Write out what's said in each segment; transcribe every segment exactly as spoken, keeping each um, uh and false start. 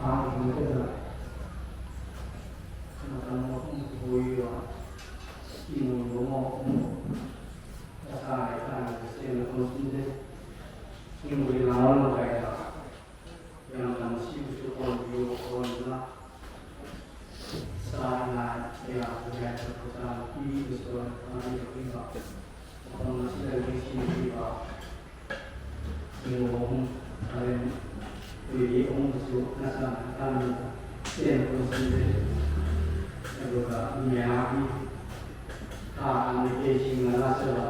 ꯍꯥꯡꯈꯤꯕꯗꯨꯗ ꯃꯇꯝ ꯑꯍꯨꯝ ꯀꯣꯏꯕ ꯏꯃꯣꯏꯅꯨ ꯑꯍꯨꯝ ꯑꯁꯥ ꯂꯩꯀꯥꯏꯒꯤ ꯁꯦꯡꯅ ꯈꯣꯡꯖꯤꯟꯗꯦ꯫ ꯏꯃꯣꯏꯅꯨ ꯂꯥꯡꯂꯝꯕ ꯀꯌꯥ ꯌꯥꯝꯅ ꯃꯁꯤꯕꯨꯁꯨ ꯀꯣꯟꯕꯤꯌꯨ ꯀꯣꯟꯗꯨꯅ ꯆꯥ ꯉꯥ ꯀꯌꯥ ꯀꯌꯥ ꯄꯤꯕꯤꯕꯁꯨ ꯊꯥꯕꯤꯔꯛꯂꯤꯕ ꯃꯐꯝ ꯑꯁꯤꯗ ꯅꯤꯡꯁꯤꯡꯕꯤꯕ ꯅꯤꯉꯣꯜ ꯑꯍꯨꯝ ꯀꯥꯂꯦꯟ ꯀꯨꯏꯔꯤ ꯑꯍꯨꯝꯁꯨ ꯅꯆꯥ ꯅꯆꯥꯅ ꯆꯦꯟ ꯈꯣꯠꯆꯤꯟꯗꯦ꯫ ꯑꯗꯨꯒ ꯃꯌꯥꯝꯒꯤ ꯊꯥ ꯃꯩꯇꯩꯁꯤꯡꯅ ꯂꯥꯆꯕ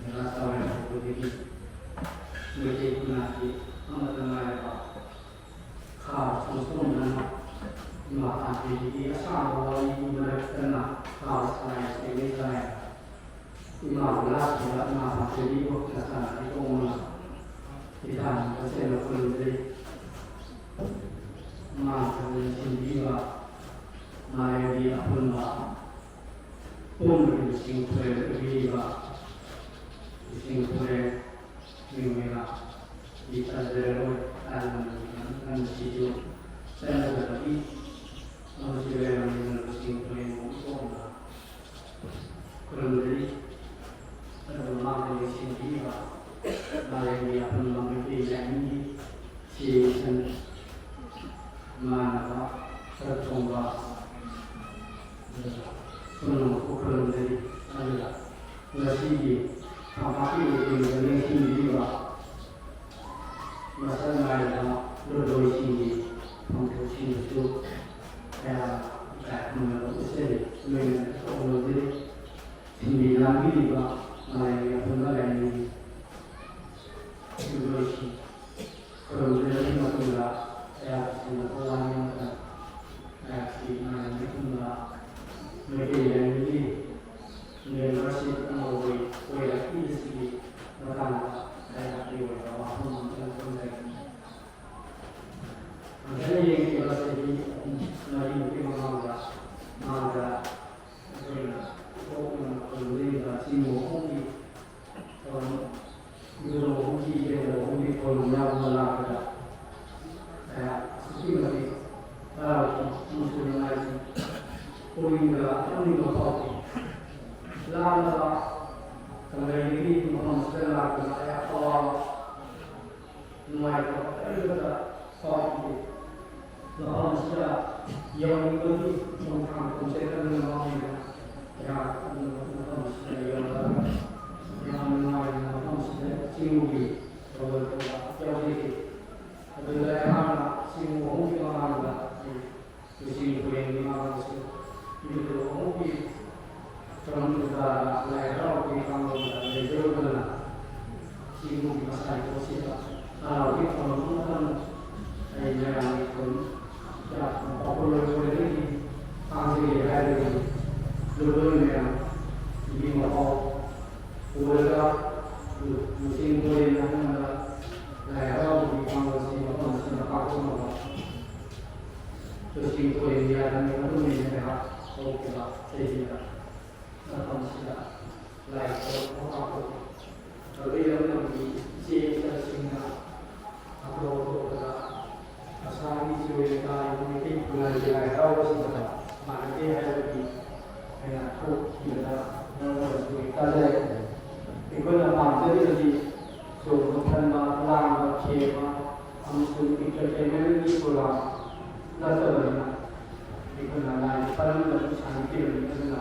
ꯅꯆꯥ ꯆꯥꯎꯔꯛꯄꯗꯒꯤ ꯃꯩꯇꯩ ꯈꯨꯟꯅꯥꯏꯒꯤ ꯑꯃꯠꯇ ꯉꯥꯏꯔꯕ ꯈꯥ ꯁꯣꯡꯁꯣꯝꯅꯅ ꯏꯃꯥ ꯄꯥꯟꯊꯣꯏꯕꯤꯒꯤ ꯑꯁꯥꯡꯕ ꯋꯥꯔꯤꯒꯤ ꯃꯔꯛꯇꯅ ꯈꯥ ꯁꯉꯥꯏ ꯁꯦꯡꯅꯩ ꯁꯉꯥꯏ ꯏꯃꯥꯕꯨ ꯂꯥꯛꯈꯤꯕ ꯏꯃꯥ ꯄꯥꯟꯊꯣꯏꯕꯤꯕꯨ ꯅꯆꯥꯅ ꯏꯇꯣꯝꯅ ꯏꯊꯥꯅ ꯇꯁꯦꯡꯅ ꯈꯨꯔꯨꯝꯖꯔꯤ꯫ ꯃꯥ ꯐꯖꯅ ꯁꯤꯟꯕꯤꯕ ꯃꯥꯂꯦꯝꯒꯤ ꯑꯄꯨꯟꯕ ꯄꯨꯝꯕꯒꯤ ꯂꯨꯆꯤꯡ ꯈꯨꯔꯦꯜ ꯑꯣꯏꯕꯤꯔꯤꯕ ꯂꯨꯆꯤꯡ ꯈꯨꯔꯦꯜ ꯃꯤꯑꯣꯏꯕ ꯂꯤꯇꯔꯦꯜ ꯑꯣꯏ ꯇꯥꯏꯕꯪꯒꯤ ꯃꯇꯝꯁꯤꯁꯨ ꯆꯠꯅꯗꯕꯒꯤ ꯑꯃꯁꯨ ꯂꯩꯔꯝꯃꯤꯕ ꯂꯨꯆꯤꯡ ꯈꯨꯔꯦꯜꯕꯨ ꯏꯇꯣꯝꯅ ꯈꯨꯔꯨꯝꯖꯔꯤ꯫ ꯑꯗꯨꯒ ꯃꯥꯅ ꯌꯦꯡꯁꯤꯟꯕꯤꯔꯤꯕ ꯃꯥꯂꯦꯝꯒꯤ ꯑꯄꯨꯟꯕ ꯃꯩꯇꯩ ꯂꯥꯏꯅꯤꯡꯒꯤ ꯁꯤꯟ ꯃꯥꯟꯅꯕ ꯁꯛ ꯊꯣꯡꯕ ꯄꯨꯝꯅꯃꯛꯄꯨ ꯈꯨꯔꯨꯝꯖꯔꯤ꯫ ꯑꯗꯨꯒ ꯉꯁꯤꯒꯤ ꯐꯝꯄꯥꯛꯀꯤ ꯑꯣꯏꯕ ꯂꯦꯡꯁꯤꯟꯕꯤꯔꯤꯕ ꯃꯁꯛ ꯅꯥꯏꯔꯕ ꯂꯨꯞꯂꯣꯏꯁꯤꯡꯒꯤ ꯄꯥꯡꯊꯣꯛꯁꯤꯡꯗꯁꯨ ꯀꯌꯥ ꯏꯀꯥꯏ ꯈꯨꯝꯅꯕ ꯎꯠꯆꯔꯤ꯫ ꯂꯣꯏꯅꯅ ꯊꯧꯒꯜꯁꯤꯗ ꯊꯤꯟꯕꯤ ꯂꯥꯡꯕꯤꯔꯤꯕ ꯃꯥꯂꯦꯝꯒꯤ ꯑꯄꯨꯟꯕ ꯂꯥꯏꯅꯤꯡꯒꯤ ꯂꯨꯞꯂꯣꯏꯁꯤꯡ ꯈꯨꯔꯨꯝꯖꯔꯕ ꯃꯇꯨꯡꯗ ꯑꯩꯍꯥꯛꯁꯤꯡꯅ ꯊꯧꯔꯥꯡꯒꯤ ꯃꯇꯝ ꯑꯩꯍꯥꯛꯀꯤ ꯃꯥꯂꯦꯝꯒꯤ ꯑꯄꯨꯟꯕ ꯃꯩꯇꯩ ꯂꯥꯏꯅꯤꯡꯒꯤ ꯃꯦꯝꯕꯔꯁꯤꯞ ꯑꯃ ꯑꯣꯏ-, ꯑꯣꯏꯔꯛꯂꯤꯕꯁꯤꯒꯤ ꯃꯇꯥꯡꯗ ꯑꯩꯍꯥꯛꯀꯤ ꯑꯣꯏꯕ ꯋꯥꯐꯝ ꯑꯃꯇꯪ ꯊꯝꯖꯒꯦ꯫ ꯍꯟꯊꯅ ꯌꯦꯡꯈꯤꯕ ꯆꯍꯤ ꯑꯍꯨꯝ ꯃꯔꯤꯃꯨꯛꯀꯤ ꯃꯃꯥꯡꯗ, ꯃꯥꯡꯗ ꯑꯩꯈꯣꯏꯅ ꯄꯣꯛꯅ ꯈꯨꯔꯨꯝꯖꯔꯤꯕ ꯆꯤꯡ ꯃꯈꯣꯡꯒꯤ ꯊꯧꯔꯝ, ꯏꯕꯨꯙꯧ ꯑꯍꯨꯝꯒꯤ, ꯏꯕꯦꯟꯗꯧ ꯑꯍꯨꯝꯒꯤ ꯊꯧꯔꯝ ꯌꯥꯎꯗꯨꯅ ꯂꯥꯛꯄꯗ ꯀꯌꯥ ꯑꯁꯨꯛꯀꯤ ꯃꯇꯤꯛ ꯄꯨꯛꯅꯤꯡꯗ ꯄꯨꯛꯅꯤꯡ ꯐꯥꯎꯈꯤ꯫ ꯂꯥꯞꯂꯕ ꯀꯪꯂꯩꯗꯒꯤ ꯃꯐꯝ ꯑꯁꯤꯗ ꯂꯥꯛꯄꯗ ꯑꯩꯍꯥꯛ ꯑꯋꯥꯕ ꯅꯨꯡꯉꯥꯏꯇꯕ ꯀꯔꯤꯃꯠꯇ ꯐꯥꯎꯈꯤꯗꯦ꯫ ꯃꯐꯝ ꯑꯁꯤꯗ ꯌꯧꯅꯤꯡꯕꯒꯤ ꯈꯣꯡꯊꯥꯡ ꯈꯣꯡꯆꯠ ꯑꯗꯨꯅ ꯃꯥꯡꯂꯤꯕ ꯑꯩꯍꯥꯛ ꯑꯗꯨꯅ ꯃꯐꯝ ꯑꯁꯤꯗ ꯌꯧꯔꯒ ꯌꯥꯝꯅ ꯅꯨꯡꯉꯥꯏꯅ ꯃꯐꯝ ꯑꯁꯤꯗ ꯆꯤꯡꯒꯤ ꯊꯧꯒꯜ ꯇꯧꯕ ꯌꯥꯎꯖꯈꯤ꯫ ꯑꯗꯨꯗ ꯑꯩꯍꯥꯛꯅ ꯆꯤꯡ ꯑꯍꯨꯝꯒꯤ ꯃꯃꯥꯡꯗ ꯂꯨꯆꯤꯡ ꯄꯨꯔꯦꯜꯒꯤ ꯃꯃꯥꯡꯗꯁꯨ ꯃꯤꯇꯣꯞ ꯑꯍꯨꯝꯒꯤ ꯊꯧꯔꯝ ꯀꯌꯥꯗ ꯂꯥꯏ ꯍꯔꯥꯎꯕꯒꯤ ꯃꯥꯡꯂꯣꯝꯗ ꯂꯩꯖꯔꯨꯗꯅ ꯆꯤꯡꯒꯤ ꯃꯁꯥꯏ ꯄꯣꯠꯁꯤꯗ ꯍꯔꯥꯎꯕꯒꯤ ꯊꯧꯔꯝ ꯑꯃꯇꯪ ꯑꯩ ꯃꯌꯥꯝꯒꯤ ꯊꯧꯔꯝ ꯀꯌꯥ ꯄꯥꯡꯊꯣꯛꯂꯣꯏꯗꯒꯤ ꯇꯥꯡꯖꯒꯦ ꯍꯥꯏꯔꯒꯗꯤ ꯂꯨꯞꯂꯣꯏ ꯃꯌꯥꯝ ꯏꯕꯤ ꯃꯍꯥꯎ ꯎꯔꯒ ꯂꯨꯆꯤꯡ ꯄꯨꯔꯦꯜ ꯑꯃꯗ ꯂꯥꯏ ꯍꯔꯥꯎꯕꯒꯤ ꯃꯥꯡꯂꯣꯝꯁꯤ ꯃꯐꯝ ꯑꯁꯤꯗ ꯄꯥꯡꯊꯣꯛꯅꯕ ꯂꯨꯆꯤꯡ ꯄꯨꯔꯦꯜ ꯌꯥꯗꯕꯒꯤ ꯃꯇꯨꯡ ꯏꯟꯅ ꯑꯩꯍꯥꯛ ꯍꯧꯈꯤꯕ ꯆꯍꯤꯗ ꯃꯐꯝꯁꯤꯗ ꯂꯥꯏ ꯊꯧꯔꯝ ꯑꯃ ꯄꯥꯡꯊꯣꯛꯈꯤ꯫ ꯑꯗꯨꯗ ꯂꯝꯗꯝꯒꯤ ꯏꯆꯦ ꯏꯆꯜꯁꯤꯡꯅ ꯑꯇꯣꯞ ꯑꯇꯣꯞꯄꯗ ꯑꯁꯥꯝꯒꯤ ꯆꯤꯔꯣꯏ ꯂꯤꯇꯥꯟ ꯃꯩꯇꯩ ꯈꯨꯟꯅꯥꯏꯒꯤ ꯂꯥꯏ ꯍꯔꯥꯎꯕꯁꯤꯡꯒ ꯃꯥꯟꯅꯗꯦ ꯍꯥꯏꯕꯒꯤ ꯑꯩꯅ ꯊꯣꯛꯈꯤꯕꯗ ꯃꯔꯝ ꯑꯣꯏꯔꯁꯨ ꯇꯥꯖꯔꯦ꯫ ꯑꯩꯈꯣꯏꯅ ꯄꯥꯝꯖꯔꯤꯕꯗꯤ ꯆꯣꯡꯕ ꯐꯟꯕ, ꯂꯥꯡꯕ, ꯈꯦꯕ ꯑꯃꯁꯨꯡ entertainmentꯒꯤ program ꯅꯠꯇꯕꯅꯤꯅ ꯑꯩꯈꯣꯏꯅ ꯂꯥꯏ ꯄꯔꯝꯗꯁꯨ ꯁꯥꯟꯅꯈꯤꯕꯅꯤ꯫ ꯑꯗꯨꯅ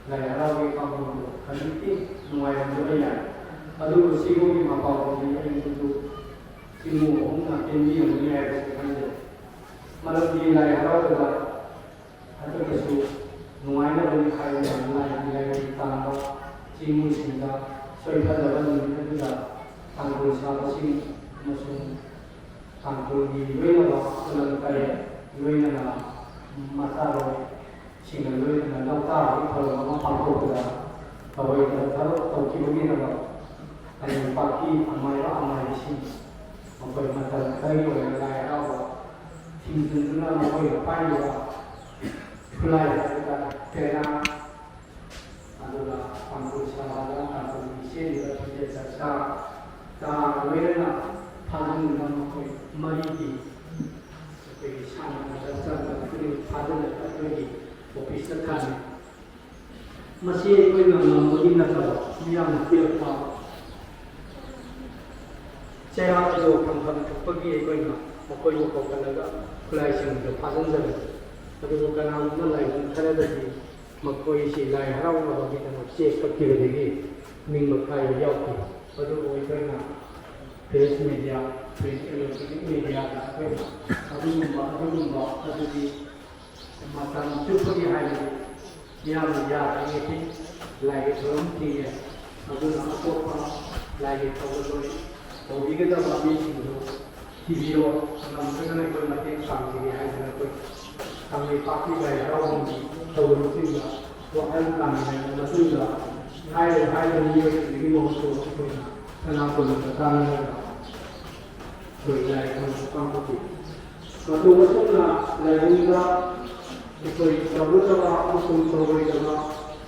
ꯂꯥꯏ ꯍꯔꯥꯎꯕꯒꯤ ꯄꯥꯡꯐꯝꯗꯣ ꯍꯧꯖꯤꯛꯇꯤ ꯅꯨꯡꯉꯥꯏꯔꯝꯗꯕ ꯌꯥꯏ, ꯑꯗꯨꯕꯨ ꯁꯤꯒꯨꯝꯕꯒꯤ ꯃꯄꯥꯎꯗꯤ ꯑꯩ ꯃꯗꯨ ꯆꯤꯡꯃꯨ ꯑꯍꯨꯝꯅ ꯄꯦꯟꯕꯤꯔꯝꯒꯅꯤ ꯍꯥꯏꯕꯁꯤ ꯈꯟꯖꯩ꯫ ꯃꯔꯝꯗꯤ ꯂꯥꯏ ꯍꯔꯥꯎꯕꯗ ꯍꯟꯗꯛꯇꯁꯨ ꯅꯨꯡꯉꯥꯏꯅꯕꯅꯤ ꯍꯥꯏꯗꯨꯅ ꯂꯥꯏꯒꯤ ꯂꯥꯏꯔꯦꯝ ꯇꯥꯟꯕ ꯆꯤꯡꯃꯨꯁꯤꯡꯗ ꯁꯣꯏꯐꯗꯕ ꯅꯨꯃꯤꯠ ꯑꯗꯨꯗ ꯇꯥꯡꯈꯨꯜ ꯁꯥꯕꯁꯤꯡ ꯑꯃꯁꯨꯡ ꯇꯥꯡꯈꯨꯜꯒꯤ ꯂꯣꯏꯅꯕ ꯈꯨꯂꯪ ꯇꯔꯦꯠ ꯂꯣꯏꯅꯅ ꯃꯆꯥꯔꯣꯏꯁꯤꯡꯒ ꯂꯣꯏꯅꯅ ꯂꯧꯇꯥꯕꯒꯤ ꯊꯧꯔꯝ ꯑꯃ ꯄꯥꯡꯊꯣꯛꯄꯗ ꯊꯧꯑꯣꯏꯗꯕ ꯊꯕꯛ ꯇꯧꯈꯤꯕꯒꯤꯗꯃꯛ ꯀꯪꯂꯩꯄꯥꯛꯀꯤ ꯑꯃꯥꯏꯕ ꯑꯃꯥꯏꯕꯤꯁꯤꯡ ꯃꯈꯣꯏ ꯃꯇꯝ ꯈꯔꯒꯤ ꯑꯣꯏꯅ ꯂꯥꯏ ꯍꯔꯥꯎꯕ ꯊꯤꯡꯖꯤꯟꯗꯨꯅ ꯃꯈꯣꯏꯅ ꯄꯥꯏꯔꯤꯕ ꯈꯨꯠꯂꯥꯏ ꯍꯥꯏꯕ ꯇꯥꯔꯦ, ꯄꯦꯅꯥ, ꯑꯗꯨꯒ ꯇꯥꯡꯈꯨꯜ ꯁꯚꯥꯗ ꯇꯥꯡꯈꯨꯜꯒꯤ ꯆꯦꯜꯂꯤꯕ ꯐꯤꯖꯦꯠ ꯆꯥꯛꯆꯥ ꯀꯌꯥꯒ ꯂꯣꯏꯅꯅ ꯐꯥꯖꯤꯟꯗꯨꯅ ꯃꯈꯣꯏ ꯃꯔꯤꯒꯤ ꯑꯩꯈꯣꯏꯒꯤ ꯁꯥꯟꯅꯕꯗ ꯆꯪꯕ ꯈꯨꯗꯤꯡ ꯐꯥꯖꯤꯜꯂꯒ ꯑꯩꯈꯣꯏꯒꯤ ꯑꯣꯐꯤꯁꯇ ꯊꯝꯃꯤ꯫ ꯃꯁꯤ ꯑꯩꯈꯣꯏꯅ ꯉꯝꯕꯒꯤ ꯅꯠꯇꯕ, ꯃꯤꯌꯥꯝꯅ ꯄꯤꯔꯛꯄ ꯆꯩꯔꯥꯛ ꯑꯗꯨ ꯐꯪꯐꯝ ꯊꯣꯛꯄꯒꯤ ꯑꯩꯈꯣꯏꯅ ꯃꯈꯣꯏꯕꯨ ꯀꯧꯈꯠꯂꯒ ꯈꯨꯠꯂꯥꯏꯁꯤꯡꯗꯨ ꯐꯥꯖꯤꯟꯖꯕꯅꯤ꯫ ꯑꯗꯨꯕꯨ ꯀꯅꯥꯒꯨꯝꯕ ꯂꯥꯏꯕꯨꯡ ꯈꯔꯗꯗꯤ ꯃꯈꯣꯏꯁꯤ ꯂꯥꯏ ꯍꯔꯥꯎꯅꯕꯒꯤꯗꯃꯛ ꯆꯦ ꯀꯛꯈꯤꯕꯗꯒꯤ ꯅꯤꯡꯕ ꯀꯥꯏꯕ ꯌꯥꯎꯈꯤ꯫ ꯑꯗꯨꯕꯨ ꯑꯩꯈꯣꯏꯅ ꯄ꯭ꯔꯦꯁ ꯃꯦꯗꯤꯌꯥ, ꯄ꯭ꯔꯤꯟꯠ ꯏꯂꯦꯛꯇ꯭ꯔꯣꯅꯤꯛ ꯃꯦꯗꯤꯌꯥꯗ ꯑꯩꯈꯣꯏꯅ ꯑꯗꯨꯒꯨꯝꯕ, ꯑꯗꯨꯒꯨꯝꯕ ꯑꯗꯨꯗꯤ ꯃꯇꯝ ꯆꯨꯞꯄꯒꯤ ꯍꯥꯏꯕꯗꯤ ꯃꯤꯌꯥꯝꯅ ꯌꯥꯔꯤꯉꯩꯗꯤ ꯂꯥꯏꯒꯤ ꯊꯧꯔꯝ ꯊꯤꯡꯉꯦ꯫ ꯑꯗꯨꯅ ꯑꯇꯣꯞꯄ ꯂꯥꯏꯒꯤ ꯊꯧꯒꯜꯂꯣꯟ ꯇꯧꯕꯤꯒꯗꯕ ꯃꯤꯁꯤꯡꯗꯨ ꯊꯤꯕꯤꯌꯣ, ꯉꯝꯗ꯭ꯔꯒꯅ ꯑꯩꯈꯣꯏ ꯃꯇꯦꯡ ꯄꯥꯡꯖꯒꯦ ꯍꯥꯏꯗꯅ ꯑꯩꯈꯣꯏ ꯀꯪꯂꯩꯄꯥꯛꯀꯤ ꯂꯥꯏ ꯍꯔꯥꯎꯕꯒꯤ ꯊꯧꯔꯝꯁꯤꯡꯗ ꯋꯥꯈꯜ ꯇꯥꯃꯤꯟꯅꯔꯕ ꯃꯇꯨꯡꯗ ꯍꯥꯏꯔꯤꯕ ꯍꯥꯏꯔꯤꯕ ꯃꯤꯑꯣꯏꯁꯤꯡꯗꯨꯒꯤ ꯃꯍꯨꯠꯇ ꯑꯩꯈꯣꯏꯅ ꯁꯅꯥ ꯀꯣꯅꯨꯡꯗ ꯀꯥꯟꯅꯔꯒ ꯑꯩꯈꯣꯏ ꯂꯥꯏ ꯊꯧꯔꯝ ꯄꯥꯡꯊꯣꯛꯈꯤ꯫ ꯃꯇꯧ ꯑꯁꯨꯝꯅ ꯂꯥꯏꯕꯨꯡꯗ ꯑꯩꯈꯣꯏ ꯇꯧꯒꯗꯕ ꯑꯃꯁꯨꯡ ꯇꯧꯔꯣꯏꯗꯕ,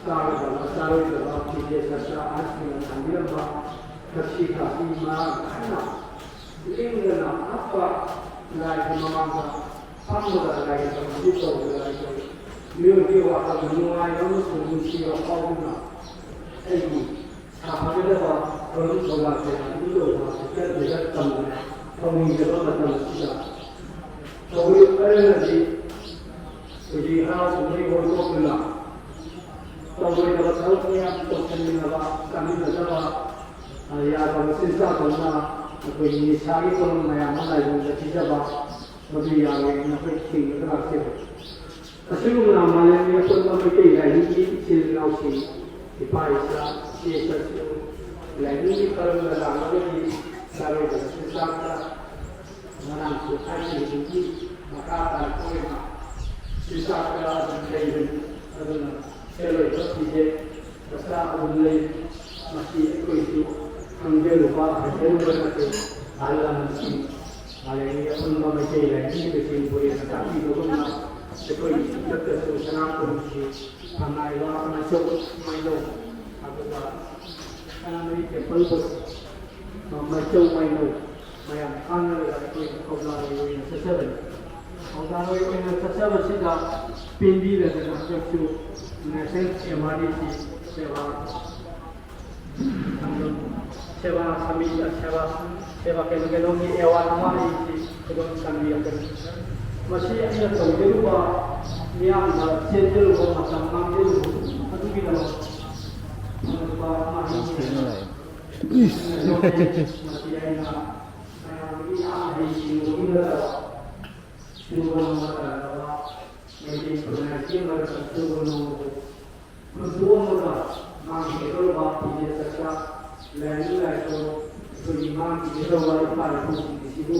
ꯆꯥꯒꯗꯕ ꯆꯥꯔꯣꯏꯗꯕ, ꯐꯤꯖꯦꯠ ꯆꯥꯛꯆꯥ ꯑꯍꯜꯁꯤꯡꯅ ꯊꯝꯕꯤꯔꯝꯕ ꯊꯛꯁꯤ ꯈꯥꯁꯤ ꯃꯔꯥꯡ ꯀꯥꯏꯅ ꯂꯦꯡꯗꯅ ꯍꯥꯞꯄ ꯂꯥꯏꯒꯤ ꯃꯃꯥꯡꯗ ꯐꯝꯃꯒ ꯂꯥꯏꯒꯤ ꯊꯕꯛꯁꯤ ꯇꯧꯕꯗ ꯑꯩꯈꯣꯏ ꯃꯤꯑꯣꯏꯕꯒꯤ ꯋꯥꯈꯜꯗ ꯅꯨꯡꯉꯥꯏꯕ ꯑꯃꯁꯨꯡ ꯅꯨꯡꯁꯤꯕ ꯐꯥꯎꯗꯨꯅ ꯑꯩꯒꯤ ꯁꯥꯐꯒꯗꯕ ꯊꯧꯔꯝ ꯊꯧꯔꯥꯡ ꯀꯌꯥ ꯑꯗꯨ ꯇꯧꯕ ꯍꯛꯆꯥꯡꯁꯤꯗ ꯇꯝꯗꯅ ꯊꯧꯅꯤꯖꯕ ꯃꯇꯝ ꯑꯁꯤꯗ ꯊꯧꯒꯜ ꯈꯔꯅꯗꯤ ꯍꯧꯖꯤꯛ ꯍꯔꯥꯎ ꯀꯨꯝꯍꯩ ꯑꯣꯟꯊꯣꯛꯇꯨꯅ ꯇꯧꯔꯣꯏꯗꯕ ꯊꯕꯛ ꯃꯌꯥꯝ ꯇꯧꯁꯤꯟꯃꯤꯟꯅꯕ, ꯆꯥꯃꯤꯟꯅꯗꯕ, ꯑ, ꯌꯥꯗꯕ ꯆꯤꯟꯖꯥꯛ ꯇꯧꯅ ꯑꯩꯈꯣꯏꯒꯤ ꯅꯤꯁꯥꯒꯤ ꯊꯧꯔꯝ ꯃꯌꯥꯝ ꯑꯃ ꯂꯥꯏꯕꯨꯡꯗ ꯄꯤꯖꯕ, ꯃꯗꯨ ꯌꯥꯔꯣꯏ ꯍꯥꯏꯅ ꯑꯩꯈꯣꯏ ꯊꯤꯡꯕꯗ ꯂꯥꯛꯆꯩ꯫ ꯑꯁꯤꯒꯨꯝꯅ ꯃꯥꯂꯦꯝꯒꯤ ꯑꯄꯨꯟꯕ ꯃꯩꯇꯩ ꯂꯥꯏꯅꯤꯡꯒꯤ ꯏꯆꯤꯜ ꯏꯅꯥꯎꯁꯤꯡ, ꯏꯄꯥ ꯏꯆꯥ, ꯏꯆꯦ ꯏꯆꯥꯁꯤꯡ ꯂꯥꯏꯅꯤꯡꯒꯤ ꯀꯔꯝꯅ ꯂꯥꯛꯂꯒꯗꯤ ꯆꯥꯔꯣꯏꯗꯕ ꯆꯤꯟꯖꯥꯛꯇ ꯉꯔꯥꯡꯁꯨ ꯍꯥꯏꯈꯤꯕꯗꯨꯒꯤ ꯃꯈꯥ ꯇꯥꯔꯛꯄ ꯑꯣꯏꯅ ꯆꯤꯟꯖꯥꯛꯇ ꯑꯗꯨꯝ ꯂꯩꯕꯅꯤ꯫ ꯑꯗꯨꯅ ꯁꯦꯜ ꯑꯣꯏꯕ ꯐꯤꯖꯦꯠ ꯃꯆꯥ ꯑꯗꯨꯝ ꯂꯩ꯫ ꯃꯁꯤ ꯑꯩꯈꯣꯏꯁꯨ ꯈꯪꯖꯔꯨꯕ, ꯍꯩꯖꯔꯨꯕ ꯅꯠꯇꯦ꯫ ꯑꯍꯜ ꯂꯃꯟꯁꯤꯡ, ꯃꯥꯂꯦꯝꯒꯤ ꯑꯄꯨꯟꯕ ꯃꯩꯇꯩ ꯂꯥꯏꯅꯤꯡꯕꯁꯤꯡ ꯕꯣꯔꯦꯅ ꯇꯥꯛꯄꯤꯕꯒꯨꯝꯅ ꯑꯩꯈꯣꯏꯒꯤ ꯏꯊꯛꯇꯁꯨ ꯁꯅꯥ ꯀꯣꯂꯨꯞꯁꯤ ꯐꯪꯉꯥꯏꯕ ꯃꯩꯆꯧ ꯃꯩꯅꯧ, ꯑꯗꯨꯒ ꯁꯅꯥꯃꯍꯤ ꯇꯦꯝꯄꯜꯕꯨ ꯃꯩꯆꯧ ꯃꯩꯅꯧ ꯃꯌꯥꯝ ꯈꯥꯡꯅꯔꯒ ꯑꯩꯈꯣꯏ ꯊꯧꯖꯥꯜꯒꯤ ꯑꯣꯏꯅ ꯆꯠꯆꯕꯅꯤ꯫ ꯊꯧꯗꯥꯡ ꯑꯣꯏꯅ ꯆꯠꯆꯕꯁꯤꯗ ꯄꯦꯟꯕꯤꯔꯗꯅ ꯍꯟꯗꯛꯁꯨ ꯅꯦꯁꯅꯦꯜ ꯑꯦꯝ ꯑꯥꯔ ꯗꯤ ꯁꯤ ꯁꯦꯕꯥ ꯁꯦꯕꯥ ꯁꯃꯤꯠ ꯁꯦꯕꯥ ꯁꯦꯕꯥ ꯀꯩꯅꯣ ꯀꯩꯅꯣꯒꯤ ꯑꯦꯋꯥꯔꯗ ꯑꯃ ꯑꯩꯁꯤ ꯈꯨꯗꯣꯡ ꯆꯥꯟꯕꯤꯔꯛꯀꯅꯤ꯫ ꯃꯁꯤ ꯑꯩꯅ ꯇꯧꯖꯔꯨꯕ ꯃꯤꯌꯥꯝꯗ ꯆꯦꯟꯖꯔꯨꯕ ꯃꯇꯝ ꯃꯥꯡꯖꯔꯨꯕ ꯑꯗꯨꯒꯤꯗꯃꯛ ꯐꯪꯂꯛꯄ ꯃꯍꯩꯅꯤ ꯍꯥꯏꯅ ꯂꯧꯖꯩ꯫ ꯃꯁꯤ ꯑꯩꯅ ꯃꯌꯥꯝꯗꯒꯤ ꯌꯥꯝꯅ ꯍꯩꯁꯤꯡꯕꯒꯤ ꯅꯠꯇꯕ ꯁꯨꯕ ꯅꯣꯝꯕ ꯇꯟꯗꯕ ꯃꯩꯇꯩ ꯈꯨꯟꯅꯥꯏꯁꯤꯒꯤ ꯃꯔꯛꯇ ꯁꯨꯕ ꯅꯣꯝꯕꯕꯨ ꯍꯨꯟꯗꯣꯛꯑꯝꯃꯒ ꯃꯥꯡꯈꯤꯒꯗꯧꯔꯕ ꯐꯤꯖꯦꯠ ꯆꯛꯆꯥ, ꯂꯥꯏꯅꯤꯡ ꯂꯥꯏꯁꯣꯟ, ꯑꯩꯈꯣꯏꯒꯤ ꯃꯥꯡꯈꯤꯒꯗꯧꯔꯕ ꯏꯄꯥ ꯏꯄꯨꯁꯤꯡ ꯑꯁꯤꯕꯨ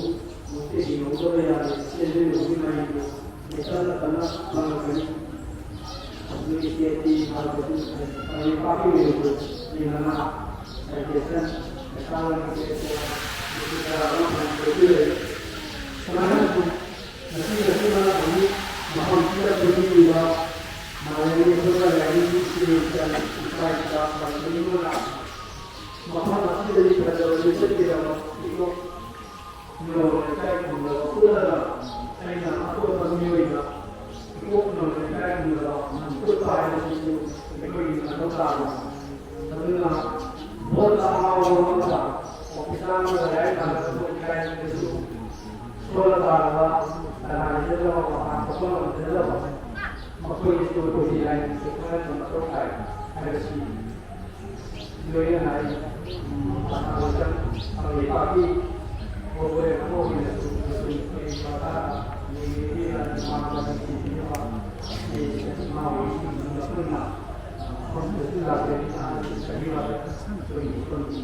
ꯑꯃꯨꯛꯇ ꯍꯤꯡꯍꯧꯗꯕ ꯌꯥꯗꯦ꯫ ꯆꯦꯟꯖꯔꯨꯕꯒꯤ ꯃꯍꯩꯗꯨ ꯇꯞꯅ ꯇꯞꯅ ꯐꯪꯂꯛꯀꯅꯤ꯫ ꯑꯗꯨ ꯏꯁꯇꯦꯠꯀꯤ ꯍꯥꯏꯕꯗꯤ ꯀꯪꯂꯩꯄꯥꯛꯀꯤ ꯑꯣꯏꯅ ꯃꯤ ꯃꯉꯥ ꯁꯥꯏꯟꯇꯤꯁ ꯄꯩꯁꯥ ꯑꯣꯏꯅ ꯄꯤꯔꯛꯄ ꯃꯁꯤ ꯀꯌꯥ ꯑꯃ ꯐꯪꯖꯗ꯭ꯔꯦ꯫ ꯁꯨꯃꯥꯏꯅ ꯉꯁꯤ ꯉꯁꯤ ꯃꯔꯛ ꯑꯅꯤ ꯃꯐꯝꯁꯤꯗ ꯄꯨꯟꯕꯤꯔꯤꯕ ꯃꯥꯂꯦꯝꯒꯤ ꯈꯨꯟꯅꯥꯏ ꯂꯥꯏꯅꯤꯡꯒꯤ ꯏꯆꯦ ꯏꯆꯟ ꯏꯄꯥ ꯏꯄꯨ ꯂꯥꯛꯄ ꯈꯨꯗꯤꯡꯃꯛꯅ ꯃꯐꯝ ꯑꯁꯤꯗꯗꯤ ꯐꯖꯕ ꯂꯤꯆꯠꯀꯤꯗꯃꯛ ꯏꯀꯣꯛ ꯅꯧꯅ ꯏꯀꯥꯏ ꯈꯨꯝꯅꯕ ꯎꯠꯂꯒ ꯑꯩꯅ ꯑꯇꯣꯞꯄ ꯃꯤꯑꯣꯏꯗ ꯏꯀꯣꯛ ꯅꯧꯅ ꯏꯀꯥꯏ ꯈꯨꯝꯅꯕ ꯎꯠꯄ ꯍꯥꯏꯕꯁꯤꯁꯨ ꯑꯩꯈꯣꯏꯒꯤ ꯃꯊꯧ ꯇꯥꯕꯅꯤ꯫ ꯑꯗꯨꯅ ꯚꯣꯠꯇ ꯑꯉꯥꯎꯕ ꯑꯃꯒ ꯑꯣꯐꯤꯁꯥꯔ ꯑꯃꯒ ꯂꯥꯏꯔꯤꯛ ꯇꯝꯕꯗ ꯏꯀꯥꯏꯕꯁꯨ ꯁꯣꯜꯂ ꯇꯥꯔꯕ ꯀꯅꯥꯒꯤꯗ ꯃꯄꯥꯟ ꯊꯣꯛꯄ ꯉꯝꯖꯗꯕ ꯃꯈꯣꯏꯒꯤꯁꯨ ꯑꯩꯈꯣꯏꯒꯤ ꯂꯥꯏꯅꯤꯡꯁꯦ ꯈꯪꯍꯟꯕ ꯃꯊꯧ ꯇꯥꯏ ꯍꯥꯏꯕꯁꯤ ꯂꯣꯏꯅꯅ ꯑꯩ ꯂꯩꯕꯥꯛꯀꯤ ꯒꯣꯕꯔꯃꯦꯟ ꯑꯃ ꯑꯣꯏꯅꯁꯨ ꯃꯈꯣꯏꯒꯤ ꯃꯈꯥꯗ ꯂꯩꯔꯤꯕ ꯃꯃꯥꯡꯗ ꯅꯨꯡꯁꯤꯕꯤꯅꯕ ꯑꯩ ꯏꯃꯥ ꯑꯣꯏꯕꯁꯤꯡꯁꯤꯅ ꯄꯨꯟꯅ ꯃꯐꯝꯗꯁꯨ ꯂꯥꯛꯆꯔꯤ꯫ ꯑꯩꯈꯣꯏꯒꯤ ꯁꯣꯝꯒꯤ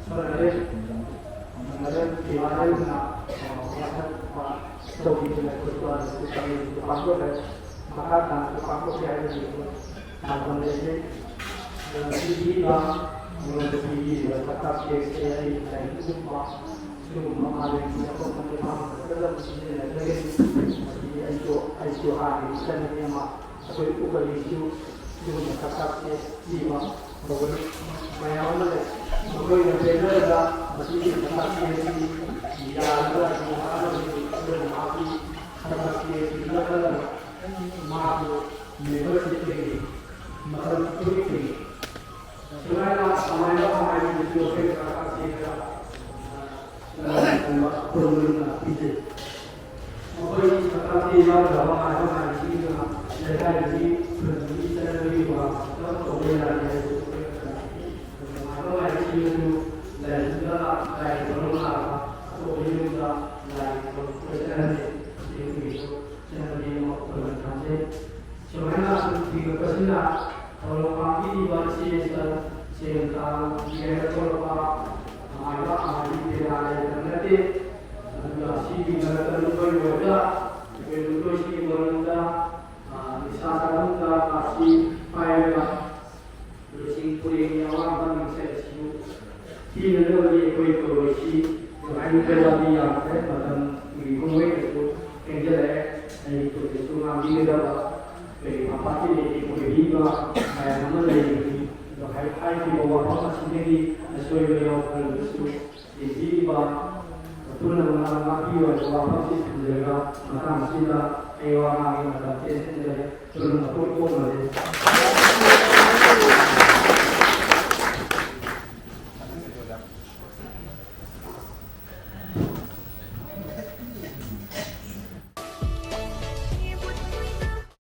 ꯃꯔꯦꯜ ꯃꯔꯦꯜ ꯗꯤꯋꯥꯂꯤꯅ ꯋꯥꯁꯛꯄ ꯇꯧꯕꯤꯗꯨꯅ ꯈꯣꯠꯄ ꯑꯗꯨꯁꯨ ꯄꯥꯡꯊꯣꯛꯈ꯭ꯔꯦ꯫ ꯃꯈꯥ ꯇꯥꯅꯁꯨ ꯄꯥꯡꯊꯣꯛꯀꯦ ꯍꯥꯏꯕꯒꯤ ꯄꯥꯟꯗꯝ ꯂꯩꯖꯩ꯫ ꯑꯗꯨꯅ ꯄꯤꯕꯤꯕ, ꯑꯩꯉꯣꯟꯗ ꯄꯤꯕꯤꯔꯤꯕ ꯁꯛꯇꯥꯛ ꯆꯦꯛꯁꯦ ꯑꯩ ꯂꯥꯏꯔꯤꯛ ꯀꯨꯝꯕ ꯁꯤꯒꯨꯝꯕ ꯃꯥꯂꯦꯝꯒꯤ ꯑꯇꯣꯞꯄ ꯂꯩꯕꯥꯛ ꯑꯃꯗ ꯆꯠꯂꯒ ꯁꯤꯖꯤꯟꯅꯖꯒꯅꯤ꯫ ꯃꯁꯤ ꯑꯩꯁꯨ, ꯑꯩꯁꯨ ꯍꯥꯟꯅꯒꯤ ꯏꯆꯟꯅꯨꯄꯤ ꯑꯃ ꯑꯩꯈꯣꯏ ꯎꯀꯜꯒꯤꯁꯨ ꯁꯤꯒꯨꯝꯕ ꯁꯛꯇꯥꯛꯁꯦ ꯄꯤꯕ ꯇꯧꯒꯅꯤ꯫ ꯃꯌꯥꯝ ꯑꯃ ꯂꯩ꯫ ꯃꯈꯣꯏꯅ ꯄꯦꯟꯅꯔꯒ ꯃꯁꯤꯒꯤ ꯁꯛꯇꯥꯛꯁꯦ ꯑꯁꯤ ꯌꯥꯔꯒ ꯑꯩꯈꯣꯏꯅ ꯃꯍꯥꯛꯀꯤ ꯃꯦꯝꯕꯔꯁꯤꯡꯗꯒꯤ ꯃꯇꯝ ꯄꯤꯊꯣꯛꯄꯤꯔꯤ꯫ ꯁꯨꯃꯥꯏꯅ ꯁꯃꯥꯏꯅ ꯍꯥꯏꯕꯗꯨꯁꯨ ꯑꯩꯈꯣꯏ ꯀꯥꯀꯥꯁꯤꯡꯗ ꯑꯩꯈꯣꯏ ꯃꯔꯨꯞꯅ ꯄꯤꯖꯩ꯫ ꯃꯈꯣꯏꯒꯤ ꯀꯥꯀꯥꯁꯤ ꯌꯥꯎꯗ꯭ꯔꯕ ꯉꯥꯏꯕ ꯉꯥꯏꯕꯁꯤꯡꯗꯨꯅ ꯂꯩꯀꯥꯏꯒꯤ ꯈꯨꯟꯒꯤ ꯆꯠꯅꯕꯤꯒꯤ ꯋꯥ ꯇꯧꯕ ꯌꯥꯗꯦ ꯍꯥꯏꯕꯁꯨ ꯑꯩꯈꯣꯏ ꯉꯥꯏꯕ ꯉꯥꯏꯕꯁꯤꯡꯗꯨꯁꯨ ꯂꯥꯏꯁꯪꯗ ꯂꯥꯏ ꯈꯨꯔꯨꯝꯕ ꯂꯥꯛꯄ ꯑꯇꯣꯞꯄ ꯌꯨꯝꯗ ꯂꯥꯏ ꯈꯨꯔꯨꯝꯕ ꯆꯠꯍꯟꯗꯦ꯫ ꯁꯤ ꯑꯩꯈꯣꯏꯒꯤꯁꯨ ꯆꯠꯅꯕꯤ ꯑꯃ ꯑꯣꯏꯅ ꯊꯝꯖꯩ꯫ ꯁꯨꯃꯥꯏꯅ ꯁꯨꯝ ꯊꯤꯒꯠꯄꯁꯤꯅ ꯊꯧꯔꯝ ꯄꯥꯡꯕꯤꯔꯤꯕ ꯏꯆꯦ ꯏꯆꯜ ꯁꯦꯟ ꯇꯥꯟꯒꯤ ꯍꯥꯏꯅ ꯊꯣꯛꯂꯛꯄ ꯑꯃꯥꯏꯕ ꯑꯃꯥꯏꯕꯤ ꯄꯦꯅꯥ ꯂꯩꯕ ꯅꯠꯇꯦ꯫ ꯑꯗꯨꯒ ꯑꯁꯤꯒꯤ ꯃꯔꯛꯇ ꯅꯨꯡꯊꯣꯏ ꯑꯣꯏꯕ ꯑꯩꯈꯣꯏ ꯅꯨꯡꯊꯣꯏꯁꯤꯒꯤ ꯃꯔꯛꯇ, ꯑ, ꯅꯤꯁꯥ ꯆꯥꯔꯝꯗ ꯀꯥꯁꯤ ꯄꯥꯏꯔꯒ ꯂꯨꯆꯤꯡ ꯄꯨꯔꯦꯜꯒꯤ ꯑꯋꯥꯡꯕ ꯃꯤꯡꯆꯠ ꯑꯁꯤꯕꯨ ꯊꯤꯅꯅꯕꯒꯤ ꯑꯩꯈꯣꯏ ꯊꯧꯔꯣꯏꯁꯤ ꯍꯥꯏꯅꯤꯡꯕ ꯋꯥꯗꯤ ꯌꯥꯝꯈ꯭ꯔꯦ꯫ ꯃꯇꯝꯒꯤ ꯀꯨꯝꯍꯩꯗꯁꯨ ꯊꯦꯡꯖꯤꯜꯂꯛꯑꯦ꯫ ꯑꯩ ꯊꯣꯏꯗꯁꯨ ꯉꯥꯡꯕꯤꯒꯗꯕ ꯑꯩꯈꯣꯏꯒꯤ ꯃꯄꯥ ꯀꯦꯂꯦꯒꯤ ꯑꯣꯏꯕꯤꯕ ꯃꯌꯥꯝ ꯑꯃ ꯂꯩꯔꯤꯕꯅꯤ꯫ ꯑꯗꯣ ꯍꯥꯏ-, ꯍꯥꯏꯈꯤꯕ ꯋꯥꯐꯝ ꯑꯁꯤꯗꯒꯤ ꯑꯁꯣꯏꯕ ꯌꯥꯎꯈ꯭ꯔꯕꯁꯨ ꯆꯦꯟꯕꯤꯔꯤꯕ ꯄꯨꯝꯅꯃꯛꯅ ꯉꯥꯛꯄꯤꯌꯨ ꯍꯥꯏꯕ ꯋꯥꯐꯝꯁꯤ ꯊꯝꯖꯔꯒ ꯃꯇꯥꯡ ꯑꯁꯤꯗ ꯑꯩ ꯋꯥ ꯉꯥꯡꯕꯒꯤ ꯃꯇꯝ ꯇꯦꯟꯖꯔꯦ꯫ ꯄꯨꯝꯅꯃꯛꯄꯨ ꯏꯀꯣꯛꯅꯖꯩ꯫